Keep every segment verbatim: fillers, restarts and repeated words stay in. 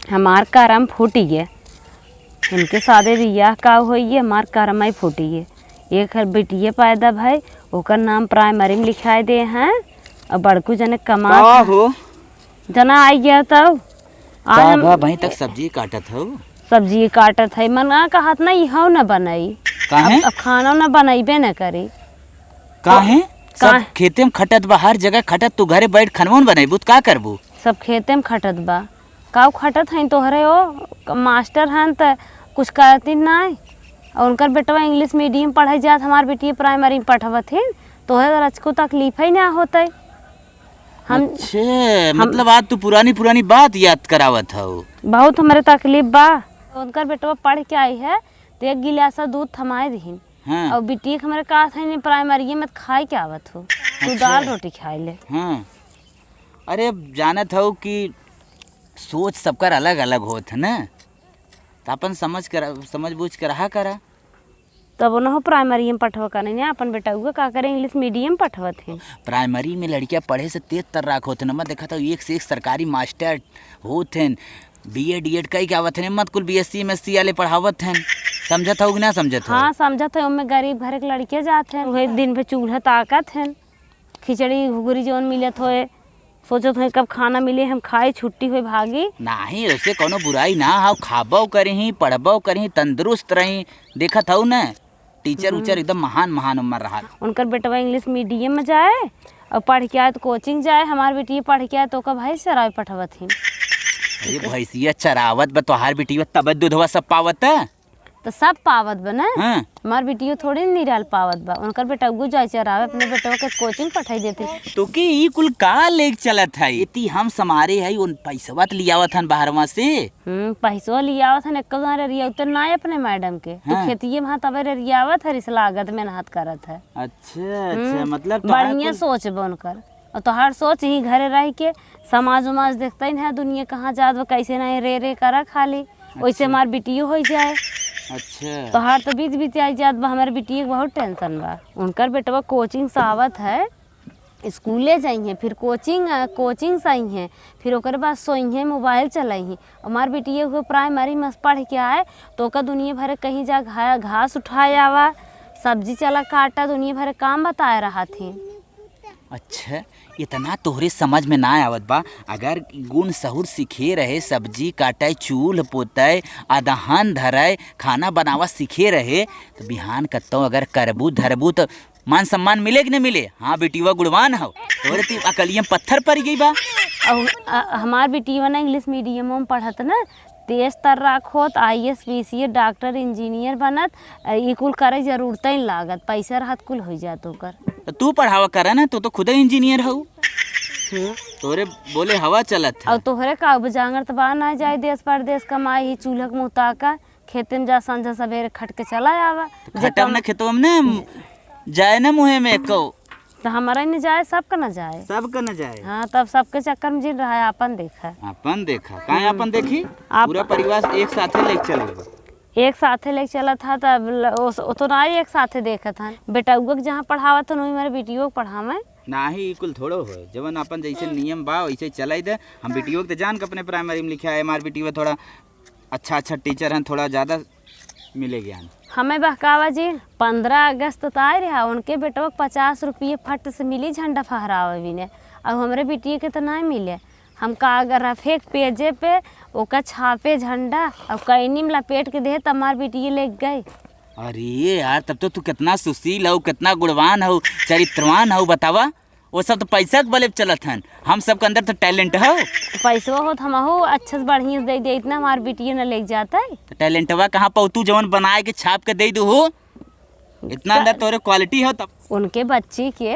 हमार करम फूटि गे। इनके सादे बियाह का होइए, हमार करम ही फूटि गे। एक हर बिटिये पैदा भई, ओकर नाम प्राइमरी में लिखाए दे हैं, और बड़कू जने कमा का हो? जना आई गया तब। आज का हम भा, वहीं तक सब्जी काटत हो? सब्जी काटत है, मन आ कहत ना, इहो न बनई। काहे? अब, अब खाना न बनइबे न करी। काहे? सब काहे? खेते में खटत बा, हर जगह खटत, तू घरे बैठ खनवा न बनइबू, त का करबू? सब खेते में खटत बा। काऊ खटत हईं तोहरे ओ, क-, मास्टर हन त कुछ करती नाई। और उनकर बेटवा इंग्लिश मीडियम पढ़े जात, हमार बेटी प्राइमरी में पढ़वत ही, तोहरे रचको तकलीफ ही ना होतई। हम, अच्छे, हम मतलब आज तू पुरानी पुरानी बात याद करावत हऊ। बहुत हमरे तकलीफ बा। उनकर बेटवा पढ़ के आई है, त एक गिलास दूध थमाए दिहिन। हाँ। और बिटिया के हमरे का था, प्राइमरी में त खाए के आवत हो, तू अच्छा। दाल रोटी खाए ले। हाँ। अरे, अब जानत हऊ कि सोच सबकर अलग-अलग होत है ना, त अपन समझ कर, समझ बूझ के रहा करा। तब उनहु प्राइमरी में पठवा करें ना, अपन बेटउआ का करे, इंग्लिश मीडियम पठवत हैं। प्राइमरी में लड़किया पढ़े से तेज तर्राक होत हैं, मत देखत हऊ एक से एक सरकारी मास्टर होत हैं, बीए डीएड कई के आवत हैं, मत कुल बीएससी एमएससी वाले पढ़ावत हैं, समझत हऊ कि ना समझत हऊ? हाँ, समझत है, ओमे गरीब घर के लड़किया जात हैं, वही दिन भर चूल्हा ताकत हैं। खिचड़ी घुघरी जौन मिलत होए, सोचत होए कब खाना मिले, हम खाए, छुट्टी होए, भागी। नाही, ओसे कौनो बुराई ना हो, खाबो करही, पढ़बो करही, तंदुरुस्त रही। देखत हऊ न, टीचर हम्म। उचर एकदम महान महान उम्र रहा। उनकर बेटवा इंग्लिश मीडियम में जाए और पढ़ के आए तो कोचिंग जाए, हमार बेटी पढ़ के आए तो ओकर भैंस चरावे पठवत ही। अरे भैंसिया चरावत बा तोहार बेटी, तब दूधवा सब पावत है। त सब पावत बा ना। हाँ। हमार बिटियो थोड़ी निराल पावत बा, उनकर बेटउगो जाए चरावे, अपने बेटवा के कोचिंग पठाई देती। तोके ई कुल का लेके चलत है? इति हम समारे है, उन पैसवा त लियावत हन बाहरवा से। हम्म, पैसवा लियावत हन, एक्को दाना रेरियावत ना अपने मैडम के। तो हाँ। खेतिये में हाथ अबे रेरियावत है, इस लागत मेहनत करत है। अच्छा, अच्छा, हम्म, मतलब तोहार बढ़िया कुल सोच बा उनकर। और तोहार सोच ही घरे रह के समाज उमाज देखते ही ना, दुनिया कहाँ जात बा, कैसे नहीं रे रे करा खाली, वैसे अच्छा। हमार बिटियो हो जाए। अच्छा। तोहार तो बीत बीत आई जात बा, हमारे बिटिया के बहुत टेंशन बा। उनकर बेटवा कोचिंग से आवत है, स्कूले जाइहे, फिर कोचिंग, अ, कोचिंग से आइहे, फिर ओकरे बाद सोइहे, मोबाइल चलाइहे। हमार बिटिया हुए प्राइमरी में पढ़ के आए तो ओकर दुनिया भर कहीं जा घा-, घास उठाए आवा, सब्जी चला काटा, दुनिया भर काम बताए रहा थी। अच्छा, इतना तोहरे समझ में ना आवत बा। अगर गुण सहूर सीखे रहे, सब्जी काटे, चूल्ह पोते, अदहन धरे, खाना बनावा सीखे रहे, तो बिहान कत्तो अगर करबू धरबू तो मान सम्मान मिले कि न मिले? हाँ, बेटीवा गुणवान हौ, तोहरे ती अकलियम पत्थर पड़ गई बा। और, अ, हमार बेटीवा ना इंग्लिश मीडियम में पढ़त ना, तेज तर्राक होत, आईएएस, पीसीएस, डॉक्टर, इंजीनियर बनत, अ, ई कुल करे जरूरत ही लागत, पैसा रहत कुल हो जात ओकर। तो तू पढ़ावा करा ना, तू तो खुदे इंजीनियर हऊ। हम्म। तोहरे बोले हवा चलत है। और तोहरे का, अब जांगर त बा ना जाए देश परदेश कमाई, ही चूल्हा के मुँह ताका, खेते में जा, संझा सवेरे खट के चला आवा। तो जब खटब कम- ना खेतवा में ना, जाए ना मुँहे में एको। तो हमारा ही न जाए, सबका न जाए। सबका न जाए। हाँ, तब सबके चक्कर में जिन रहा है, आपन देखा। आपन देखा, काहे हम्म। आपन देखी? आप पूरा परिवार एक साथे लेके चल गए। एक साथे लेके चला था, तब ल-, ओस-, ओतना ही एक साथे देखत हन। बेटउआ के जहाँ पढ़ावत हन, वही हमारे बिटियो के पढ़ावे। नाही, ई कुल थोड़ो होए। जवन आपन जैसे नियम बा, वैसे चलाई दे। हम बिटियो के तो जान के अपने प्राइमरी में लिखा है, हमार बिटियो थोड़ा अच्छा अच्छा टीचर हन, थोड़ा ज्यादा मिले ज्ञान। हमें बहकावा जी, पन्द्रह अगस्त त आए रहा, उनके बेटवा के पचास रुपये फट से मिली झंडा फहरावे बिने, और हमरे बिटिया के तो नहीं मिले। हम का अगर रफे के पेजे पे ओका छापे झंडा और कैनी में लपेट के दे, तब हमार बिटिया लेके गए। अरे यार, तब तो तू कितना सुशील हो, कितना गुणवान हो, चरित्रवान हो, बतावा। वो सब तो पैसा के बले पे चलत हन, हम सबके अंदर तो टैलेंट हो। पैसवा होत हमहू अच्छे से बढ़िया से दे दे, इतना हमार बिटिया न लेके जाता है। तो टैलेंटवा कहाँ पाऊ तू, जवन बनाए के छाप के दे दू हो? इतना अंदर तोरे क्वालिटी हो तब। उनके बच्ची के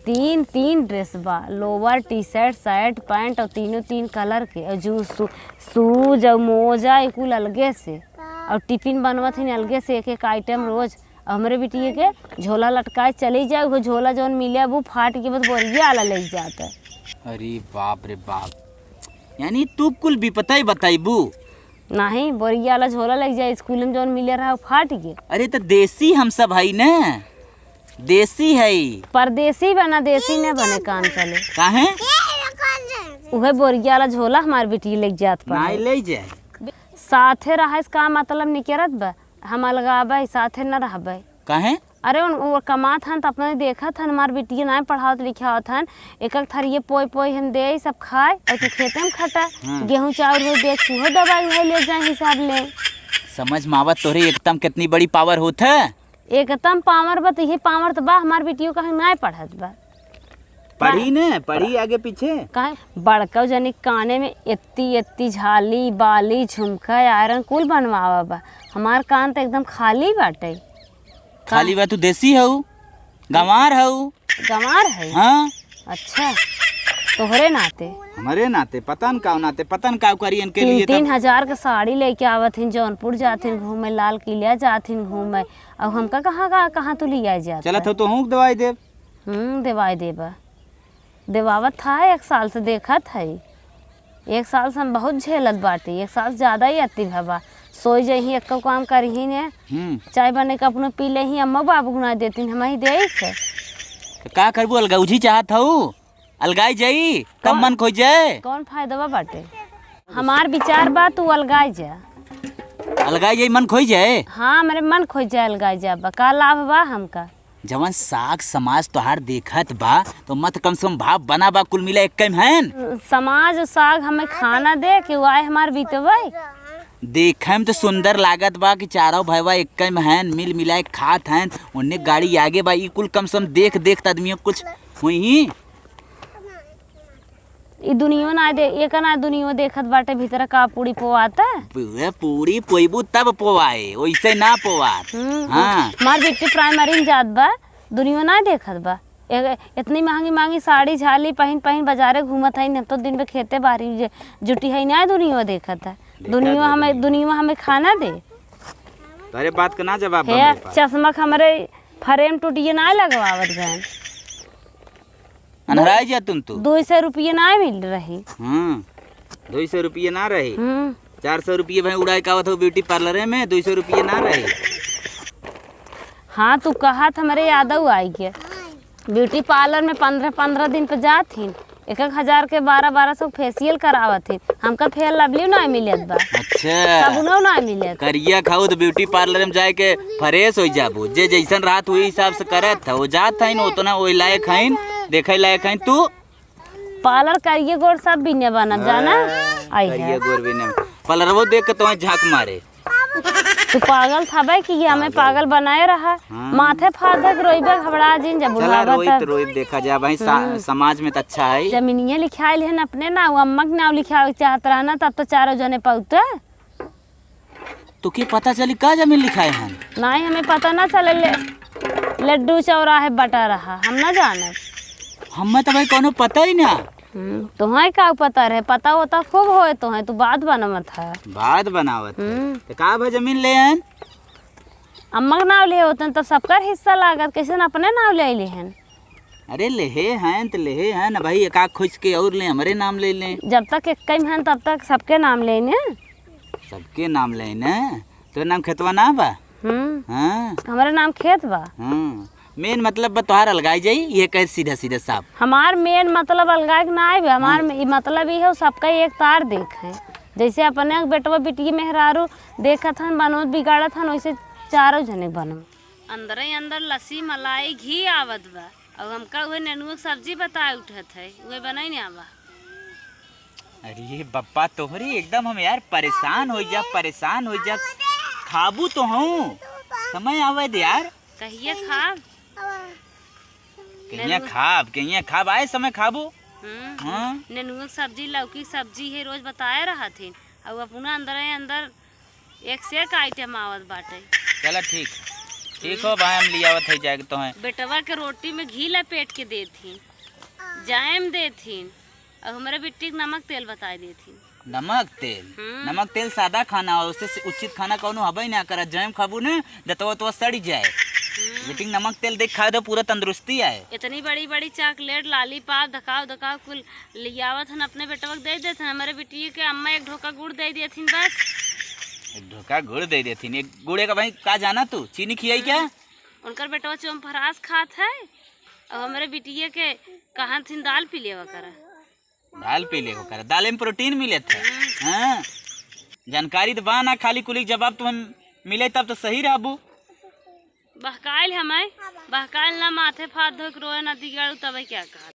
तीन, तीन ड्रेस बा, लोअर, टी शर्ट, शर्ट, पैंट और तीनों तीन कलर के, और जू-, शू-, शूज और मोजा, ये कुल अलगे से, और टिफिन बनवत हन अलगे से, एक एक आइटम रोज। और हमरे बिटिया के झोला लटकाए चली जाए, वो झोला जौन मिले, वो फाट के बस बोरिया आला ले जाता है। अरे बाप रे बाप, यानी तू कुल विपता ही बताइबू? नहीं, बोरिया वाला झोला लग जाए, स्कूल में जौन मिले रहा, वो फाट गए। अरे, तो देसी हम सब हई न, देसी हई। परदेसी बना, देसी न बने, काम चले। काहे? उहे बोरिया वाला झोला हमार बिटिया लेके जात बा। नाई ले जाए। साथे रहे से का मतलब निकरत बा? हम अलगाबे, साथे न रहबे। काहे? अरे उन, वो कमात हन त अपने देखत हन, हमार बिटिया नाई पढ़ावत लिखावत हन, एक एक थरिये पोई पोई हम देई, सब खाए और तू खेते में खटा। हाँ। गेहूं चाउर हो बेच, तू दवाई भाई ले जाए हिसाब ले। समझ में आवत तोहरे एकदम कितनी बड़ी पावर होत है। एकदम पावर बा, त इहे पावर त बा, हमार बिटियो कहीं नाई पढ़त बा। पढ़ी बा- ने, पढ़ी आगे पीछे। काहे? बड़का जनी काने में एत्ती एत्ती झाली, बाली, झुमका, आयरन कुल बनवावा बा। हमार कान त एकदम खाली बाटे। खाली बा, तू देसी हऊ, गंवार हऊ। गंवार है? हाँ। अच्छा, तोहरे नाते। हमरे नाते, पता न का नाते, पता न का करी इनके तीन लिए तीन तब। हजार के साड़ी लेके आवत हिन, जौनपुर जात हिन घूमे, लाल किला जात हिन घूमे। अब हमका कहाँ, कहाँ, कहाँ तू लिया जात चलत है? हो तो हूँ दवाई देब। हम्म, दवाई देबा। देवावत था, एक साल से देखत है। एक साल से हम बहुत झेलत बाटी, एक साल से ज्यादा ही अति भवा। सोई जइही, एक्को काम करिही ने। हम्म। चाय बने के अपनो पी लेही, अम्मा बाबू गुना देतीन, हम ही देई से। तो का करबू, अलगौजी चाहत हऊ? अलगाई जाई, तब कौन, मन खोजे। कौन फायदा बा बाटे? हमार विचार बा, तू अलगाई जा। अलगाई जाई, मन खोजे? हाँ, हमरे मन खोजे, अलगाई जा बा। का लाभ बा हमका? जवन साग समाज तोहार देखत बा, तो मत कम से कम भाव बना बा, कुल मिला एक कैम हैन। समाज साग हमें खाना दे कि वो आए हमार बीतवे। देखे में तो सुंदर लागत बा कि चारों भैया एक कैम हैन, मिल मिला के खात हैन। उन्ने गाड़ी आगे बा, ई कुल कम से कम देख देख त आदमियों कुछ हुई ही। ई दुनियो ना दे, एक ना दुनियो देखत बाटे भीतर का पूरी पोवाता। पूरे पूरी पोइबू तब पोवाए, ओइसे ना पोवात। हम्म, हाँ। हमार बेटी प्राइमरी में जात बा, दुनियो ना देखत बा। ए-, इतनी महंगी महंगी साड़ी झाली पहिन पहिन बाजारे घूमत हईन, हम तो दिन में खेते बाहरी जे-, जुटी हई ना दुनियो देखत है। देखा दुनियो दे हमें, दुनिया। दुनियो हमें खाना दे। तोरे बात का ना जवाब बा हे, हमरे पास। चश्मा के हमरे फ्रेम टूटिए ना लगवावत गए। अन्हराई जा तुम तो। दो सौ रुपये ना मिल रही। हाँ, दो सौ रुपये ना रही। हम्म। चार सौ रुपये भाई उड़ाए का आवत हो ब्यूटी पार्लरे में, दो सौ रुपये ना रही। हाँ, तू कहत हमरे यादव आई के ब्यूटी पार्लर में पन्द्रह पन्द्रह दिन पे जात हिन, एक एक हजार के बारह बारह सौ फेशियल करावत हिन। हमका फेयर लवली ना मिलत बा। अच्छा। साबुनो ना मिलत। करिया खाऊ तो ब्यूटी पार्लर में जाए के फ्रेश हो जाबू। जे जैसन रात हुई हिसाब से करत था, वो जात था, उतना वही लायक है, देखे लायक है तू। पार्लर करिए गोर सब बिने बनब, जाना? हाँ, आई करिए है। गोर बिने। पार्लर वो देख के तुम्हें झांक मारे। तू पागल था भाई कि ये हमें पागल। पागल बनाए रहा। हाँ। माथे फाड़ दे के रोइबे, घबरा जिन जब चला बुढ़ावा रोइत, तब। रोइत देखा जा भाई, सा-, हम्म। समाज में तो अच्छा है। जमीनिया लिखाइल है अपने नाव, अम्मा के नाव लिखावे के चाहत रहा ना, तब तो चारों जने पौते। तो के पता चली का जमीन लिखाए हन? नहीं, हमें पता ना चले। ले, लड्डू चौराहे बटा रहा, हम ना जाने। हमें तो भाई कोनो पता ही ना। हम्म, तोहें का पता रहे? पता होता खूब होए तोहें, तू बात बनावत है। बात बनावत है। हम्म। तो का भा जमीन ले आन? अम्मा के नाव ले होतन तब सबकर हिस्सा लागत, कैसे न अपने नाव ले ले हन? अरे लेहे हैं तो लेहे हैं ना भाई, एक आध खोज के और ले, हमरे नाम ले लें। जब तक एक कई हैं तब तक सबके नाम लेने। सबके नाम लेने? तो नाम खेतवा ना बा? हम्म। हाँ। हमरे नाम खेत बा। हाँ। मेन मतलब बा तोहार अलगाई जाई, ये कहे सीधा सीधा साफ। हमार मेन मतलब अलगाए के ना आइबे, हमार हाँ। मे-, ई मतलब ई है सबका एक तार देखे। जैसे अपने बेटवा बिटिया मेहरारू देखत हन, बनवत बिगाड़त हन, वैसे चारों जने बनम। अंदरे अंदर लस्सी, मलाई, घी आवत बा। अउ हमका उहे नेनुआ के सब्जी बताए उठत है, उहे बनाई ना बा। अरे बप्पा तोहरी एकदम हम यार परेशान हो जा, परेशान हो जा। खाबू तो हूँ, समय आवे दे यार। कहिए खाब? कहिया नेनुआ खाब, कहिया खाब, आए समय खाबू। हम्म, हाँ। नेनुआ के सब्जी, लौकी के सब्जी है, रोज बताए रहत है। अउ अपना अंदरे अंदर एक से एक आइटम आवत बाटे। चला ठीक, ठीक हो भाई, हम लियावत है जाके तोहें। बेटवा के रोटी में घी लपेट के देथिन, जायम देथिन, और हमरे बिट्टी के नमक तेल बताए देथिन। नमक तेल? हम्म। नमक तेल सादा खाना हो, उससे उचित खाना कौनो हबे ना करत। जायम खाबू ने, दतवा तो सड़ी जाए। हम्म। बेटी के नमक तेल देख खाए तो पूरा तंदुरुस्ती आए। इतनी बड़ी बड़ी चॉकलेट, लॉलीपॉप, धकाव धकाव कुल लियावत हन, अपने बेटवा के दे देत हन। हमरे बिटिया के अम्मा एक ढोका गुड़ दे देथिन बस। एक ढोका गुड़ दे देथिन। एक गुड़े का भाई का जाना तू? चीनी खियाई क्या? हम्म। उनकर बेटवा चोमफरास खात है और हमरे बिटिया के कहत हिन दाल पी लेवा करा। दाल पी ले हो कर, दाल में प्रोटीन मिले थे। हाँ, जानकारी तो बा ना, खाली कुली जवाब तुम मिले तब तो सही रहबू। बहकाइल हमें, बहकाइल ना, माथे फाद धोक रोए ना दिगाड़ू, तबे क्या कहा।